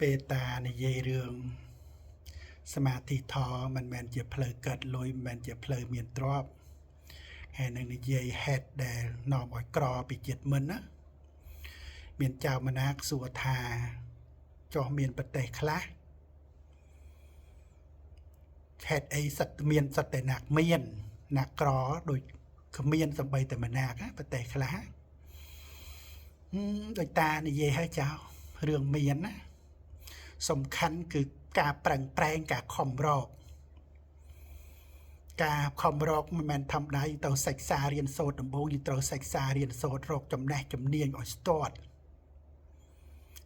ពេលតានិយាយរឿងសមាធិធម៌មិនមែនជាផ្លូវកើតលុយមិនមែនជាផ្លូវមានទ្រព្យហើយនឹងនិយាយហេតុដែលនាំឲ្យក្រពីជាតិមុនណាមានចៅមណាកសួរថាចុះមានប្រទេសខ្លះហេតុអីសត្វមានសត្វតែណាក់មានណាក់ក្រដូចគ្មានសំបីតែមណាកប្រទេសខ្លះដោយតានិយាយឲ្យចៅរឿងមានណាសំខាន់គឺការប្រឹងប្រែងការខំរកការខំរកមិនមែនធម្មតាយើងត្រូវសិក្សារៀនសូត្រដំបូងយើងត្រូវសិក្សារៀនសូត្ររកចំណេះជំនាញឲ្យស្ទាត់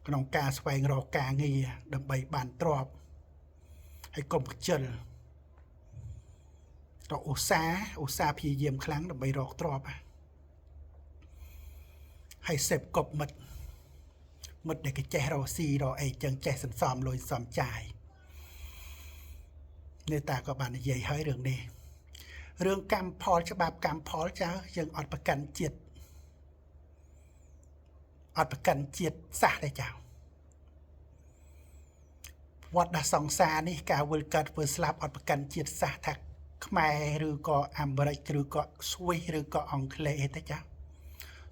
ក្នុងការស្វែងរកការងារដើម្បីបានទ្រព្យហើយកុំខ្ជិលទៅឧស្សាហ៍ឧស្សាហ៍ព្យាយាមខ្លាំងដើម្បីរកទ្រព្យហើយសេពគប់មិត្តមិត្តដែលគេចេះរកស៊ីរកអីចឹងចេះសន្សំលុយសំចាយនេះតាក៏បាននិយាយហើយរឿងនេះរឿងកម្មផលច្បាប់កម្មផលចៅយើងអត់ប្រកាន់ជាតិអត់ប្រកាន់ជាតិសាសន៍ទេចៅវត្តសង្សារនេះការវិលកើតធ្វើស្លាប់អត់ប្រកាន់ជាតិសាសន៍ថាខ្មែរឬក៏អាមេរិកឬក៏ស្វីសឬក៏អង់គ្លេសទេចា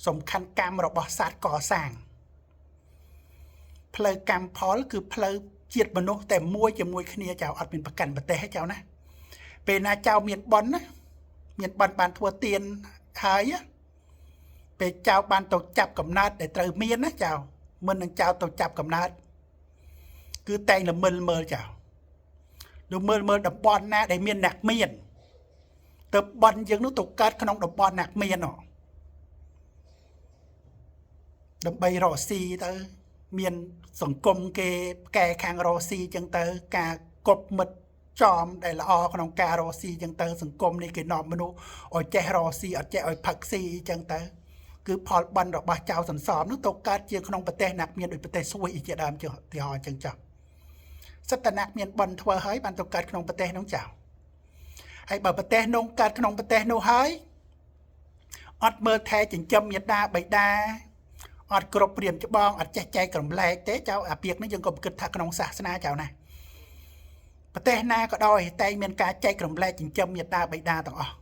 សំខាន់កម្មរបស់សត្វកសាងផ្លូវកម្មផលគឺផ្លូវជាតិមនុស្សតែមួយជាមួយគ្នាចៅអត់មានប្រកាន់ប្រទេសទេចៅណាពេលណាចៅមានប៉ុនណាមានប៉ុនបានធ្វើទៀនហើយពេលចៅបានទៅចាប់កំណើតដែលត្រូវមានណាចៅមិននឹងចៅទៅចាប់កំណើតគឺតែងល្មិលមើលចៅទៅមើលមើលតំបន់ណាដែលមានអ្នកមានទៅបន់យើងនោះទៅកើតក្នុងតំបន់អ្នកមានដើម្បីរកស៊ីទៅមានសង្គមគេកែខាងរកស៊ីចឹងទៅការគប់មិត្តចំដែលល្អក្នុងការរកស៊ីចឹងទៅសង្គមនេះគេនាំមនុស្សឲ្យចេះរកស៊ីអត់ចេះឲ្យផឹកស៊ីចឹងទៅគឺផលបិណ្ឌរបស់ចៅសន្សំនោះទៅកើតជាក្នុងប្រទេសអ្នកមានដូចប្រទេសស្វីសជាដើមជាទីហោចឹងចុះសិទ្ធិអ្នកមានបិណ្ឌធ្វើហើយបានទៅកើតក្នុងប្រទេសនោះចៅហើយបើប្រទេសនោះកើតក្នុងប្រទេសនោះហើយអត់មើលថែចិញ្ចឹមមេដាបៃតាអត់គ្រប់ព្រាមច្បងអត់ចេះចែករំលែកទេចៅអាពាកនេះយើងក៏គិតថាក្នុងសាសនាចៅណាប្រទេសណាក៏ដោយតែមានការចែករំលែកចិញ្ចឹមមេដាបៃតាទាំងអស់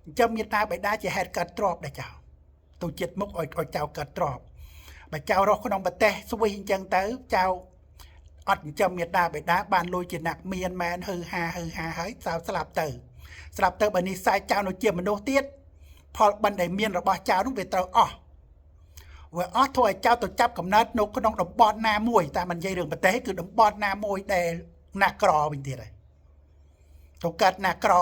ចិញ្ចឹមមេដាបៃតាជាហេតុកើតទ្រព្យដែរចៅទៅជាតិមុខឲ្យចៅកើតទ្រព្យបើចៅរស់ក្នុងប្រទេសស្វីសអញ្ចឹងទៅចៅអត់ចិញ្ចឹមមេដាបៃតាបានលុយជាអ្នកមានមែនហឺហាហឺហាហើយចៅស្លាប់ទៅស្លាប់ទៅបើនិស័យចៅនៅជាមនុស្សទៀតផលបិណ្ឌដែលមានរបស់ចៅនោះវាត្រូវអស់វាអស់ធ្វើឲ្យចៅទៅចាប់កំណើតនៅក្នុងតំបន់ណាមួយតែមិននិយាយរឿងប្រទេសគឺតំបន់ណាមួយដែលណាក្រវិញទៀតហើយទៅកើតណាក្រ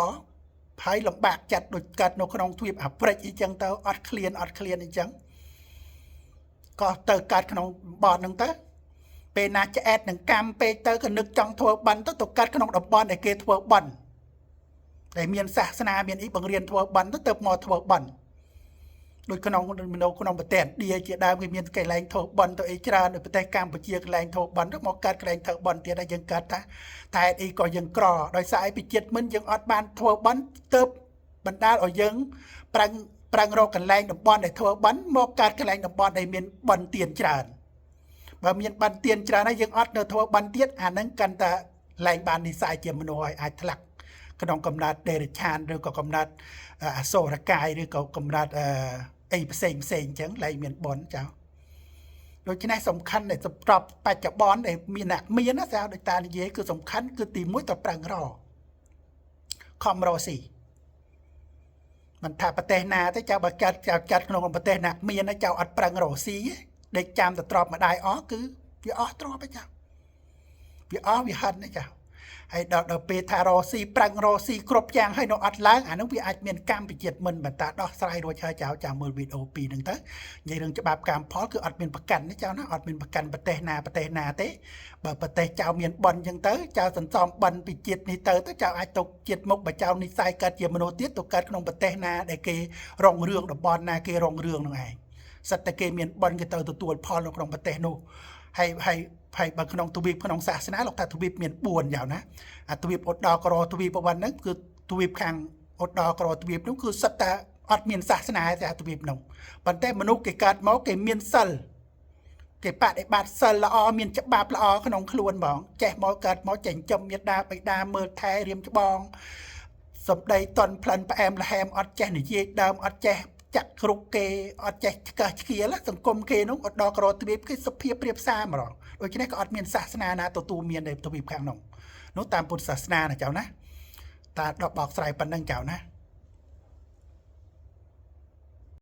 ហើយលំបាកចិត្តដូចកើតនៅក្នុងទ្វីបអាហ្វ្រិកអីចឹងទៅអត់ឃ្លានអត់ឃ្លានអីចឹងក៏ទៅកើតក្នុងតំបន់ហ្នឹងទៅពេលណាឆ្អែតនឹងកម្មពេកទៅក៏នឹកចង់ធ្វើបន់ទៅទៅកើតក្នុងតំបន់ដែលគេធ្វើបន់ដែលមានសាសនាមានអីបង្រៀនធ្វើបន់ទៅទៅមកធ្វើបន់ដូចក្នុងនៅក្នុងប្រទេសឥណ្ឌាជាដើមគេមានកន្លែងធ្វើបន់ទៅអីច្រើននៅប្រទេសកម្ពុជាកន្លែងធ្វើបន់ទៅមកកើតកន្លែងធ្វើបន់ទៀតហើយយើងកើតថាតែអីក៏យើងក្រដោយសារអីពីជាតិមិនយើងអត់បានធ្វើបន់ទៅបណ្ដាលឲ្យយើងប្រឹងប្រឹងរកកន្លែងតំបន់ដែលធ្វើបន់មកកើតកន្លែងតំបន់ដែលមានបន់ទៀនច្រើនបើមានបន់ទៀនច្រើនហើយយើងអត់នៅធ្វើបន់ទៀតអាហ្នឹងកាន់តែលែងបាននិស័យជាមនុស្សហើយអាចថ្លាក់ក្នុងកំណត់ដេរឆានឬក៏កំណត់អសុរកាយឬក៏កំណត់អីផ្សេងផ្សេងអញ្ចឹងលែងមានបនចៅដូច្នេះសំខាន់ដែលសម្រាប់បច្ចុប្បន្នដែលមានអ្នកមានណាចៅដោយតានិយាយគឺសំខាន់គឺទី1ត្រូវប្រឹងរកខំរកស៊ីមិនថាប្រទេសណាទេចៅបើចាត់ចៅចាត់ក្នុងប្រទេសណាមានចៅអត់ប្រឹងរកស៊ីដេកចាំទៅទ្របម្ដាយអស់គឺវាអស់ទ្របឯចៅវាអស់វាហិនឯចៅហើយដល់ដល់ពេលថារកស៊ីប្រឹងរកស៊ីគ្រប់យ៉ាងហើយនៅអត់ឡើងអានោះវាអាចមានកម្មវិជាតិមិនបន្តដោះស្រាយរួចហើយចៅចាំមើលវីដេអូពីរហ្នឹងទៅនិយាយរឿងច្បាប់កម្មផលគឺអត់មានប្រកាន់ទេចៅណាអត់មានប្រកាន់ប្រទេសណាប្រទេសណាទេបើប្រទេសចៅមានបន់អញ្ចឹងទៅចៅសន្សំបន់ពីជាតិនេះទៅទៅចៅអាចទៅជាតិមុខបើចៅនិស័យកើតជាមនុស្សទៀតទៅកើតក្នុងប្រទេសណាដែលគេរងរឿងតំបន់ណាគេរងរឿងហ្នឹងឯងសិតតែគេមានបន់គេទៅទទួលផលនៅក្នុងប្រទេសនោះហើយហើយហើយបើក្នុងទ្វីបក្នុងសាសនាលោកថាទ្វីបមាន4យ៉ាងណាអាទ្វីបឧត្តរក្រទ្វីបប៉ុណ្ណឹងគឺទ្វីបខាងឧត្តរក្រទ្វីបនោះគឺសិតតែអត់មានសាសនាទេអាទ្វីបនោះប៉ុន្តែមនុស្សគេកើតមកគេមានសិល គេបដិបត្តិសិលល្អមានច្បាប់ល្អក្នុងខ្លួនហ្មងចេះមកកើតមកចិញ្ចឹមមេដាបិតាមើលថែរៀមច្បងសម្ដីតន់ផ្លិនផ្អែមល្ហែមអត់ចេះនិយាយដើមអត់ចេះចាក់គ្រប់គេអត់ចេះឆ្កឹះឆ្កៀលសង្គមគេនោះអត់ដល់ក្រទ្វីបគេសុភាពព្រៀបសារហ្មងដូច្នេះក៏អត់មានសាសនាណាទទួលមានในទ្វីបខាងនោះនោះតាមពុទ្ធសាសនាណាចៅណាតាដកបោកស្រាយប៉ុណ្ណឹងចៅណា។